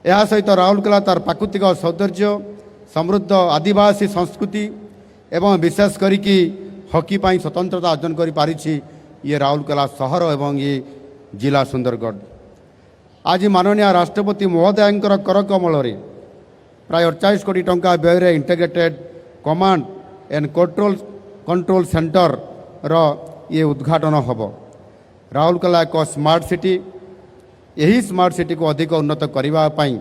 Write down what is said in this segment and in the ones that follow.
ଏହା ସହିତ ରାଉରକେଲା ତାର ପ୍ରାକୃତିକ ସୌନ୍ଦର୍ଯ୍ୟ, ସମୃଦ୍ଧ ଆଦିବାସୀ ସଂସ୍କୃତି ଏବଂ ବିଶେଷ କରିକି ହକି ପାଇଁ ସ୍ୱତନ୍ତ୍ରତା ଅର୍ଜନ କରିପାରିଛି ଇଏ ରାଉରକେଲା ସହର ଏବଂ ଇଏ ଜିଲ୍ଲା ସୁନ୍ଦରଗଡ଼। ଆଜି ମାନନୀୟ ରାଷ୍ଟ୍ରପତି ମହୋଦୟଙ୍କର କରକମଳରେ ପ୍ରାୟ 48 କୋଟି ଟଙ୍କା ବ୍ୟୟରେ ଇଣ୍ଟିଗ୍ରେଟେଡ୍ କମାଣ୍ଡ ଆଣ୍ଡ କଣ୍ଟ୍ରୋଲ ସେଣ୍ଟରର ଇଏ ଉଦ୍ଘାଟନ ହେବ। ରାଉରକେଲା ଏକ ସ୍ମାର୍ଟ ସିଟି। ଏହି ସ୍ମାର୍ଟ ସିଟିକୁ ଅଧିକ ଉନ୍ନତ କରିବା ପାଇଁ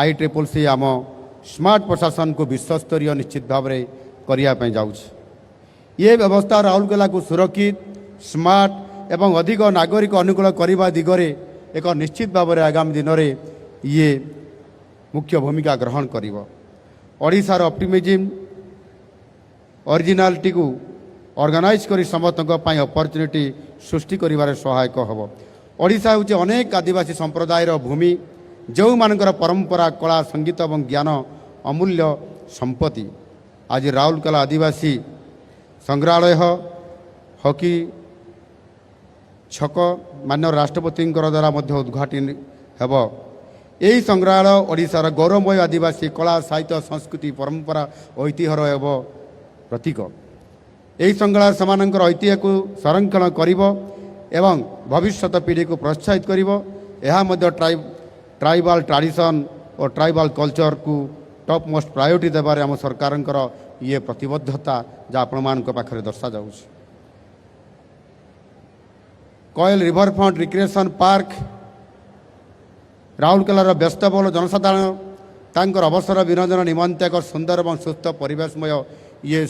ଆଇସିସିସି ଆମ ସ୍ମାର୍ଟ ପ୍ରଶାସନକୁ ବିଶ୍ୱସ୍ତରୀୟ ନିଶ୍ଚିତ ଭାବରେ କରିବା ପାଇଁ ଯାଉଛି। ଏ ବ୍ୟବସ୍ଥା ରାଉରକେଲାକୁ ସୁରକ୍ଷିତ, ସ୍ମାର୍ଟ ଏବଂ ଅଧିକ ନାଗରିକ ଅନୁକୂଳ କରିବା ଦିଗରେ ଏକ ନିଶ୍ଚିତ ଭାବରେ ଆଗାମୀ ଦିନରେ ଇଏ ମୁଖ୍ୟ ଭୂମିକା ଗ୍ରହଣ କରିବ। ଓଡ଼ିଶାର ଅପ୍ଟିମିଜିମ୍, ଅରିଜିନାଲିଟିକୁ ଅର୍ଗାନାଇଜ୍ କରି ସମସ୍ତଙ୍କ ପାଇଁ ଅପରଚ୍ୟୁନିଟି ସୃଷ୍ଟି କରିବାରେ ସହାୟକ ହେବ। ଓଡ଼ିଶା ହେଉଛି ଅନେକ ଆଦିବାସୀ ସମ୍ପ୍ରଦାୟର ଭୂମି, ଯେଉଁମାନଙ୍କର ପରମ୍ପରା, କଳା, ସଙ୍ଗୀତ ଏବଂ ଜ୍ଞାନ ଅମୂଲ୍ୟ ସମ୍ପତ୍ତି। ଆଜି ରାଉରକେଲା ଆଦିବାସୀ ସଂଗ୍ରହାଳୟ, ହକି ଛକ ମାନ୍ୟ ରାଷ୍ଟ୍ରପତିଙ୍କର ଦ୍ୱାରା ମଧ୍ୟ ଉଦ୍ଘାଟନ ହେବ। ଏହି ସଂଗ୍ରହାଳୟ ଓଡ଼ିଶାର ଗୌରବମୟ ଆଦିବାସୀ କଳା, ସାହିତ୍ୟ, ସଂସ୍କୃତି, ପରମ୍ପରା, ଐତିହ୍ୟର ହେବ ପ୍ରତୀକ। ଏହି ସଂଗ୍ରହାଳୟ ସେମାନଙ୍କର ଐତିହ୍ୟକୁ ସଂରକ୍ଷଣ କରିବ ଏବଂ ଭବିଷ୍ୟତ ପିଢ଼ିକୁ ପ୍ରୋତ୍ସାହିତ କରିବ। ଏହା ମଧ୍ୟ ଟ୍ରାଇବାଲ୍ ଟ୍ରାଡ଼ିସନ୍ ଓ ଟ୍ରାଇବାଲ୍ କଲଚରକୁ ଟପ୍ ମୋଷ୍ଟ ପ୍ରାୟୋରିଟି ଦେବାରେ ଆମ ସରକାରଙ୍କର ଇଏ ପ୍ରତିବଦ୍ଧତା, ଯାହା ଆପଣମାନଙ୍କ ପାଖରେ ଦର୍ଶାଯାଉଛି। Koel river front recreation park ରାଉରକେଲାର ବ୍ୟସ୍ତବହୁଳ ଜନସାଧାରଣ ତାଙ୍କର ଅବସର ବିନୋଦନ ନିମନ୍ତେ ଏକ ସୁନ୍ଦର ଏବଂ ସୁସ୍ଥ ପରିବେଶମୟ ଇଏ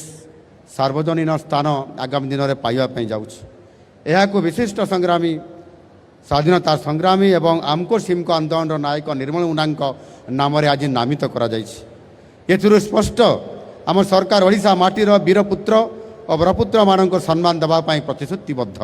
ସାର୍ବଜନୀନ ସ୍ଥାନ ଆଗାମୀ ଦିନରେ ପାଇବା ପାଇଁ ଯାଉଛି। ଏହାକୁ ବିଶିଷ୍ଟ ସଂଗ୍ରାମୀ, ସ୍ୱାଧୀନତା ସଂଗ୍ରାମୀ ଏବଂ ଆମକୋ ସିମକୋ ଆନ୍ଦୋଳନର ନାୟକ ନିର୍ମଳ ମୁଣ୍ଡାଙ୍କ ନାମରେ ଆଜି ନାମିତ କରାଯାଇଛି। ଏଥିରୁ ସ୍ପଷ୍ଟ, ଆମ ସରକାର ଓଡ଼ିଶା ମାଟିର ବୀରପୁତ୍ର ଓ ବରପୁତ୍ରମାନଙ୍କୁ ସମ୍ମାନ ଦେବା ପାଇଁ ପ୍ରତିଶ୍ରୁତିବଦ୍ଧ।